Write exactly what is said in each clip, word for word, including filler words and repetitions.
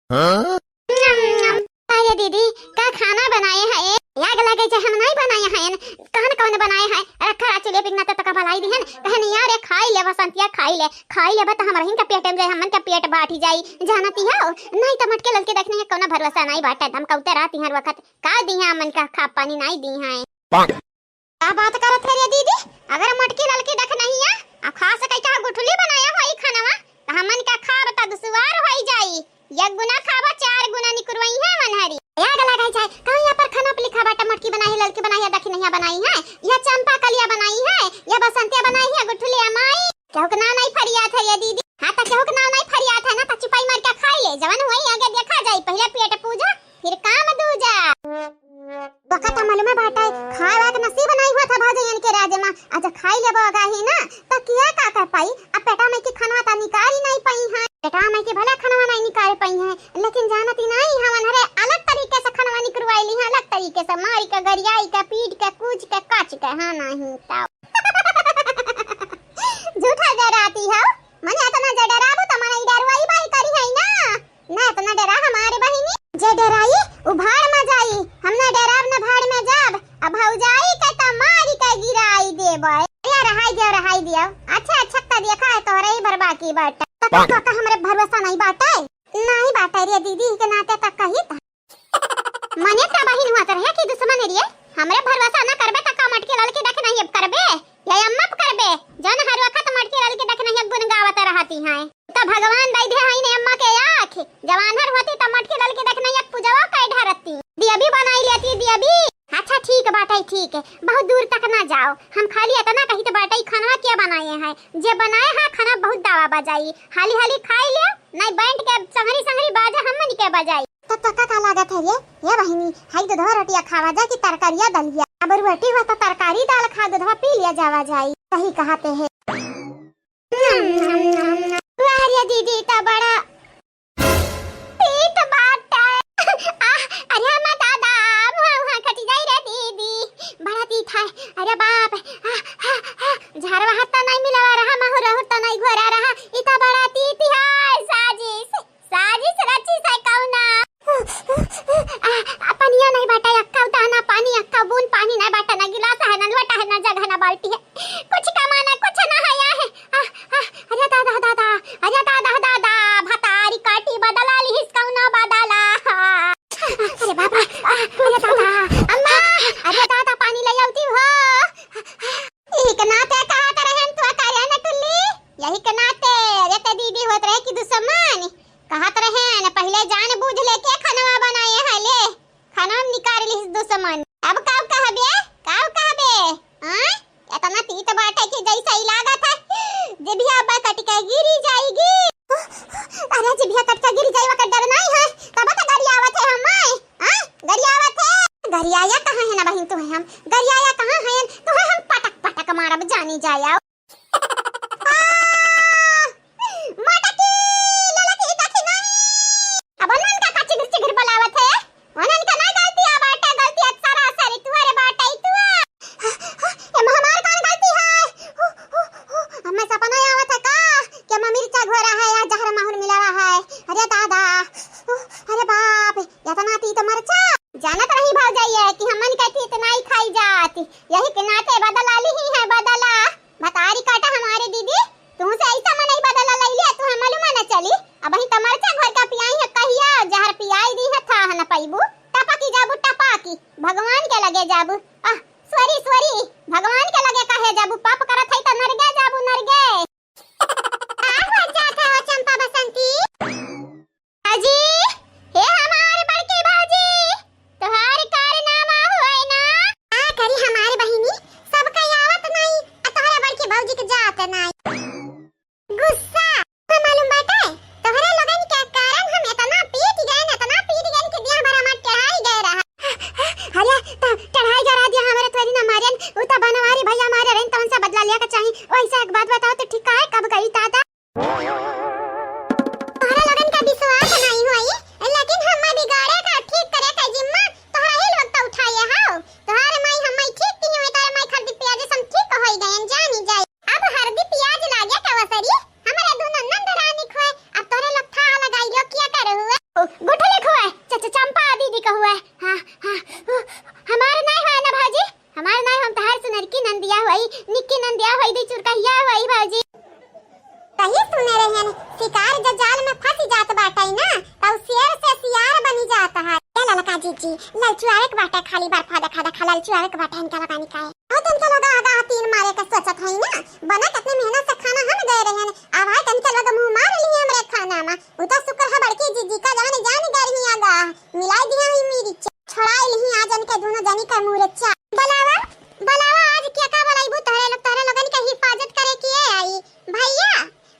हाँ? अरे दीदी, का खाना बनाए है? आग लगे जे हम नहीं बनाए हैं। कौन कौन बनाए है? रखा रहा चूल्हे पे, ना तो तका भलाई दिहन। कहन यार, ये खाई ले बसंतिया, खाई ले, खाई ले, बता हमरहिन का पेट में जाए, हमन का पेट बाटी जाई, जानती हो? नहीं तो मटके ललके देखने है, कौनो भरोसा नहीं बाटे, धमकाउते रहती हर वक्त। का दिहा हमन का खा पानी नहीं दी है। का बात करत है रे दीदी? अगर मोटकी ललकी देखनहिया आ खा सकै का गुठली बनाया होई खानवा, त हमन का खाब त दुसवार होई जाई। एक गुना खाबा, चार गुना निकुरवई है मनहरी। आग लगाई जाए, कहूँ यहाँ पर खाना पे लिखा बाटा, मोटकी बनाई है, ललकी बनाई है, देखनहिया बनाई है, यह चंपा कलिया बनाई है, यह बसंतिया बनाई है, गुठली अमाई। केहू के नाव नहीं फरियात है ये दीदी। हाँ, त केहू के नाव नहीं फरियात है ना, त चुपाई मार के खाई ले, जवन होई आगे देखा जाई, पहले पेट पूजा, फिर काम दूजा। बकत मालूम है बाटे, खाए वाए के नसीब नहीं हुआ था भौजैयन के राज में। आज खाई लेबो अगाही ना, त किया का कर पाई? अब पेटा में की खनवा त निकाल ही नहीं पाई है। पेटा में की भले खनवा नहीं निकाल पाई है, लेकिन जानती नहीं, हमन हरे अलग तरीके से खनवा निकरवाई ली है, अलग तरीके से मारी के, गरियाई के, पीट के, कूच के, काच के, हाँ नहीं तो। झूठा डराती हो, मने इतना जे डराबू त मने डरवाई बाई करी है ना। ना इतना डरा हमारे बहिनी, जे डराई उ भाड़ में जाई, हम ना डराब ना भाड़ में जाब। अब भौजाई के त मारी के गिराई देबे। या रहाई दियो, रहाई दियो। अच्छा, अच्छा त देखा है तोहरे ही भर बाकी बाटे। त का, का, का हमरे भरोसा नहीं बाटे? नहीं बाटे रे दीदी के नाते त कही त। मने का बहिन हुआ तो रहे कि दुश्मन रे? हमरे भरोसा ना करबे त का मटकी ललकी देख नहीं अब करबे? या अम्मा पे करबे? जौन हर वक्त मटकी ललकी देख नहीं गुन गावत रहती हैं। त भगवान दे दे हईन अम्मा के आँख। जवान हर होती त मटकी ललकी देख नहीं पूजवा कई ढारती। दियबी बनाई लेती दियबी। अच्छा ठीक बाटे, ठीक है, बहुत दूर तक ना जाओ। हम खाली इतना कही त बाटे, खानवा क्या बनाए हैं? जे बनाए हैं खाना बहुत दावा बजाई। हाली हाली खाई ले, नहीं बैठ के संगरी संगरी बाजा हमन के बजाई। त तोका का लागत है ये? ये बहिनी, हाई दूधवा रोटिया खावा जाए कि तरकारिया दलिया? अब रोटी हुआ त तरकारी दाल खा, दूधवा पी लिया जावा जाई। सही कहते हैं। वाह रे दीदी, त बड़ा तीत बात है। आह, अरे हम दादा, मुँह, मुँह कटी जाई रे दीदी, बड़ा तीत है। अरे बाप, आह, आह, आह, झारवा हाथ त नहीं मिलावा रहा, माहुर, माहुर त नहीं घोरा रहा, ई त बड़ा तीत है, साजिश। साजिश रची से कौना? आ, आ, पनिया नहीं बाटा, अक्का दाना पानी, अक्का बूंद पानी नहीं बाटा, ना गिलास है, ना लोटा है, ना जग है, ना बाल्टी है। कुछ कमाना, कुछ ना है, या है। आ, आ, अरे दादा, दादा, अरे दादा, दादा, भतारी काटी बदला लिहिस कौनो बदला। अरे बाप रे, आ, अरे दादा, अम्मा, अरे दादा, पानी ले आउती हो। यही के नाते कहत रहेन तू करे न टुल्ली, यही के नाते, अरे ते दीदी होत रहे कि दुश्मन, कहत रहेन पहिले जान बूझ लेके खनवा बनाए है ले, खनवा में निकाल लिस दुश्मन। अब काव कहबे, काव कहबे, हाँ? इतना तीत बाटे कि जैसे ही लागत है, जिभिया अब कट के गिरी जाएगी। अरे जिभिया कट के गिरी जाए, वकर डर नहीं है, तब तो गरियावत है हमाय, हाँ? गरियावत है, गरियाया कहाँ है ना बहिन, तू है हम, गरियाया कहाँ है, तू है हम पटक पटक मारब, जानी जाया। आ, मटकी, ललकी देखी नहीं। अब उन्हन का का चिघिर चिघिर बोलावत है? उन्हन का ना गलती है, बाटे गलती है, सरासरी तुहरे बाटे, तुआ। ए, हमार कौन गलती है? हु, हु, हु, हमें सपना आवत है का कि हम मिर्चा घोरा है या जहर माहुर मिलावा है? अरे दादा, हु, अरे बाप, इतना तीत मरचा। जानत रही भौजाई है कि हमन के तीत नहीं खाई जात, यही के नाते बदला ली ही है बदला। भतारी काटा हमारे दीदी, तुहसे ऐसा मनई बदला लई लिया, तुहे मालूम न चली। अबहीं त मरचा घोर का पियाई है, कहिया जहर पियाई दी है, थाह न पइबू। टपकी जाबू, टपाकी, भगवान के लगे जाबू। आह, sorry, sorry, भगवान के लगे काहे जाबू? पाप करत है त नरगे जाबू, नरगे। का हो जात हो चंपा बसंती? भौजी, हे हमार बड़की भौजी, तोहार कारनामा होए ना। का करी हमार बहिनी, सबका आवत नाई, आ तोहरा बड़की भौजी के जात नाई। गुस्सा, तो मालूम बाटे, तोहरे लोगन के कारण हम इतना पीट गए, इतना पीट गए कि देह भर हमार टढ़ाई गए रहा। अरे, त-, टढ़ाई जरा दिया हमरे ललचुआवे के बाटे, खाली बर्फा देखा देखा ललचुआवे के बाटे इनका लगानी का है। ओ तनका लोग आगा तीर मारे के सोचत हई ना, बना कितने मेहनत से खाना हम दे रहे हैं, अब आए तनका लोग मुंह मार ली हमरे खाना में। उ तो शुक्र है बड़की जीजी का जान जान गई आगा, मिलाई दिया ही मिर्चा, छोड़ाई ली आज इनके दोनों जनी का मुरचा। बुलावा, बुलावा आज क्या का बुलाईबू, तोहरे लोग, तोहरे लोगन के हिफाजत करे के आई। भैया,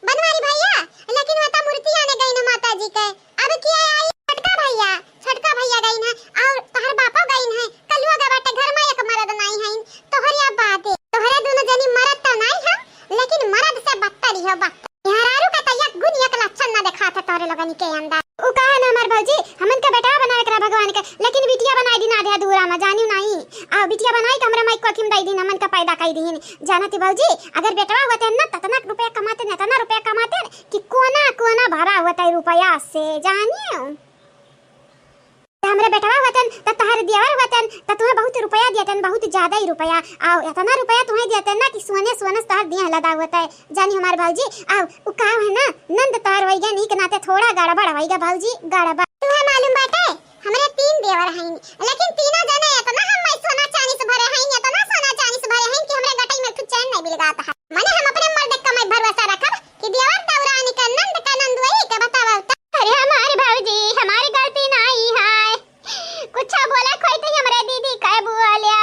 बनवारी भैया, लेकिन वह तो मूर्ति आने गई ना माता जी के। अब के आई? छोटका भैया, छोटका भैया गई ना, और तोहर बापो गई ना। कलुआ गा बाटे घर में एक मरद नाई है, तोहरे अब बादे। तोहरे दोनों जनी मरद तो नाई हम, लेकिन मरद से बदतर ही हो बदतर। मेहरारू का तो एक गुण एक लक्षण ना देखात है तोहरे लोगनी के अंदर। उ कहा ना हमार भौजी, हमन का बेटा बनावे के रहा भगवान के, लेकिन बिटिया बनाई दिन आधे अधूरा में, जानियो नाई। आ बिटिया बनाई के हमरे माई कोखी में दई दिन, हमन का पैदा कई दिन। जानत ही भौजी, अगर बेटवा होते ना, ततना रुपया कमाते, इतना रुपया कमाते कि कोना कोना भरा होता है रुपया से, जानियो। त हमरे बेटवा होतन, त तोहर देवर होतन, त तुम्हें बहुत रुपया दियतन, बहुत ज्यादा ही रुपया। आओ, इतना रुपया तुम्हें दियतन ना कि सोने सोने से तोहर देह लदा होता है, जानी हमार भौजी। आओ, उ का है ना, नंद तोहर होइगा, नीक नाते थोड़ा गड़बड़ होइगा भौजी, गड़बड़। तुम्हें मालूम बाटे, हमरे तीन देवर हैं, लेकिन तीनों जने इतना हम में सोना चांदी से भरे हैं, इतना सोना चांदी से भरे हैं कि हमरे गटई में कुछ चैन नहीं मिल जाता है। मने हम अपने मर्द का मैं भरोसा रखब कि देवर दौरान का नंद का नंद वही के बतावल त। अरे हमारे भौजी, हमारी गलती नहीं है, कुछ बोले कोई तो हमरे दीदी का बोले।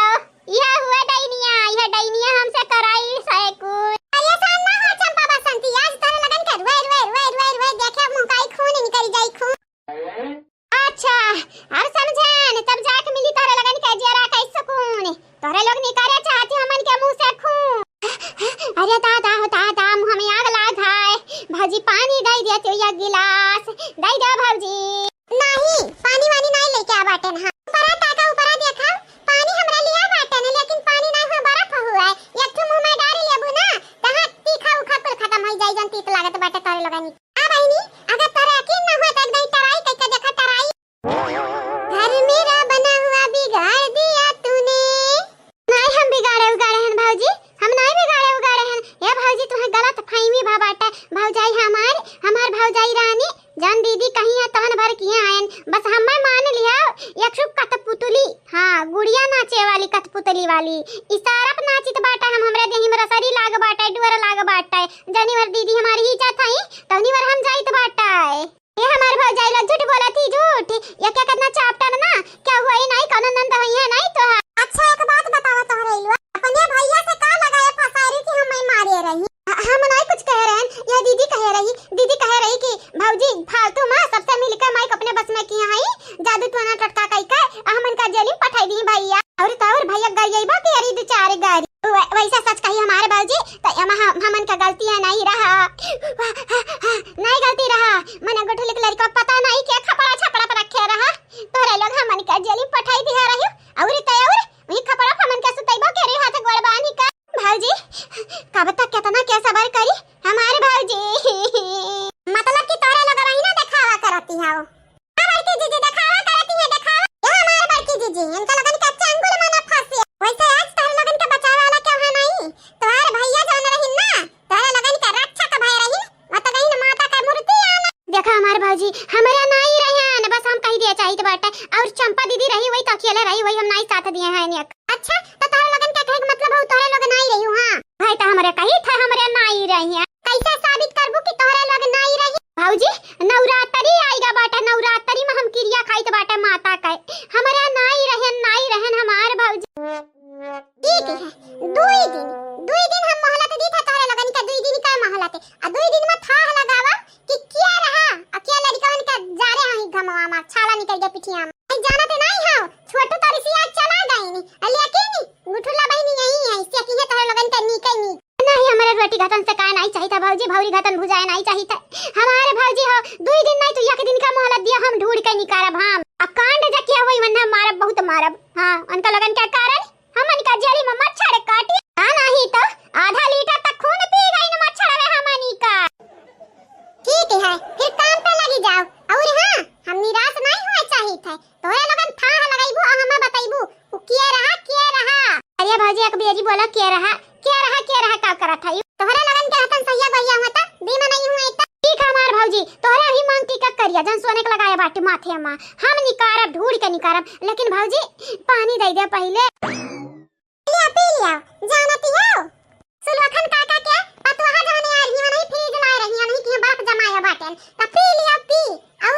यह हुआ डैनिया, यह डैनिया हमसे कराई सैकू। परेशान ना हो चंपा बसंती, आज तोहरे लगन के रुए, रुए, रुए, रुए, रुए, देखे मुंह का ही खून निकल जाई, खून। अच्छा, अब समझन, तब जाके मिली तोहरे लगन के जियरा के सुकून। तोहरे लोग निकाले चाहती हमन के मुंह से खून। अरे दादा हो दादा, मुंह में आग लाग है। भौजी पानी दे दे तू एक गिलास, दे दे भौजी। नहीं, पानी वानी नहीं लेके आ बाटे ना। ऊपरा ताका, ऊपरा देखा, पानी हमरा लिया बाटे ना, लेकिन पानी नहीं हुआ, बर्फ हुआ है। एक ठो मुंह में डाल लेबू ना, तहाँ तीखा उखा कुल खत्म हो जाई, जन तीत लागत बाटे तोहरे लोगनी। आ बहिनी, अगर तोहरे यकीन ना हुआ तो एक दाई try कइके देखा, try। घर मेरा बना हुआ बिगाड़ दिया तूने। नाई हम बिगाड़े उगाड़े हन भौजी, हम नाई बिगाड़े उगाड़े हन। ए भौजी, तुहे गलत फहमी भा बाटे। भौजाई हमार, हमार भौजाई रानी, जौन दीदी कही है तहन भर किहे आयन। बस हमें मान लिया, एक ठो कठपुतली, हाँ, गुड़िया नाचे वाली कठपुतली वाली। इशारा पे नाचित बाटे हम, हमरे देही में रसरी लाग बाटे, डुअर लाग बाटे। जनी भर दीदी हमारी ही जात हई, तौनी भर हम जाइत बाटे। ए हमार भौजाई लोग झूठ बोलत ही, झूठ। ये क्या कितना चापटन ना, क्या हुआ ही नहीं, कौनो नंद हुई है नहीं तो। अच्छा, एक बात बतावा तोहरे इलवा, अपने भैया से का लगाए फसारी कि हम मारे रही? ह-, हम नहीं कुछ कहे रहन, यह दीदी कहे रही, दीदी कहे रही कि भौजी फालतू में सबसे मिलकर माइक अपने बस में किया है, जादू टोना टटका कई के, आ हमन का जेल में पठाई दी भैया। और तो और भैया गरियबा के अरी दो चार गारी। वै-, वैसा सच कही हमारे बाबूजी, तो एमा हम, हमन का गलती है नहीं रहा। नहीं गलती रहा। मने गुठली के लड़का पता नहीं के खपड़ा छपड़ा पर रखे रहा। तोरे लोग हमन का जेल में पठाई दिया रही। और तो और वही खपड़ा पर हमन का सुतैबो के रही हाथ गोड़ बांधी का। भौजी, कब तक कितना क्या सबर करी हमारे भौजी। मतलब कि तोरे लोग वही ना दिखावा करती हो। हाँ, बड़की जीजी, देखावा करती है, देखावा। ये हमारे बड़की जीजी, इनका लगन के अच्छा अंगुल में ना फंसे। वैसे आज तोहरे लगन के बचावे वाला केहू है नहीं। तोहर भैया जौन रहिन ना, तोहरे लगन के रक्षक भय रहिन। मत गहिन माता के मूर्ति आना। देखा हमार भौजी, हमरा नाई रहन, बस हम कही दिया चाहित बाटे। और चंपा दीदी रही, वही तो अकेले रही, वही हम नाई साथ दिए हैं एक। अच्छा, तो तोहरे लगन के कहे के मतलब हो, तोहरे लोग नाई रही हो, हाँ? भाई तो हमरे कही था, हमरे नाई रही है। कैसे साबित करबू कि तोहरे लोग नाई रही? भौजी, नवरात्रि आइगा बाटे, नवरात्रि में हम किरिया खाइत बाटे माता के। हमरा नाई रहन, नाई रहन हमार भौजी। ठीक है, दुई दिन, दुई दिन हम मोहलत दी था तोहरे लोगन के, दुई दिन का मोहलत। आ दुई दिन में थाह लगावा कि क्या रहा, आ क्या लड़कवन के जा रहे हैं घमवा में, छाला निकल गया पिठिया में। आई जानत नहीं हो, छोटू तो रिसिया चला गई नी, आ लेकिन गुठुला बहिनी यही है, से की है तोहरे लोगन के नीके नीक। नहीं, हमारे रोटी घतन से का नहीं चाहिए था भौजी, भौरी घतन भुजाए नहीं चाहिए था। हमारे भौजी हो, दुई दिन नहीं तो एक दिन का मोहलत दिया, हम ढूंढ के निकारब हम। आ कांड जे किया वही वन्ना मारब, बहुत मारब। हाँ, उनका लोगन के कारण हमन का जेली में मच्छर काटी। हाँ, नहीं तो आधा लीटर तक खून पी गई न मच्छर वे हमनी का। ठीक है, फिर काम पे लगी जाओ। और हाँ, हम निराश नहीं हुए चाहिए थे। तोरे लोगन थाह लगाइबू और हमें बताइबू, उ के रहा, के रहा? अरे भौजी, एक बेरी बोला, के रहा, के रहा, के रहा, का करत है? तोहरे लोगन के हतन सहिया गहिया हुआ था, बीमा नहीं हुआ इतना। ठीक है हमार भौजी, तोहरे ही मांग की का करिया, जन सोने के लगाया। बाटे माथे मा, हम निकारब, ढूंढ के निकारब, लेकिन भौजी पानी दे दे पहिले। लिया पी लिया, जानती हो? सुलखन काका के पतोहा जौन आ रही है, नहीं फ्रिज लाए रही है, नहीं कि बाप जमाया बाटेन, त पी लिया पी। और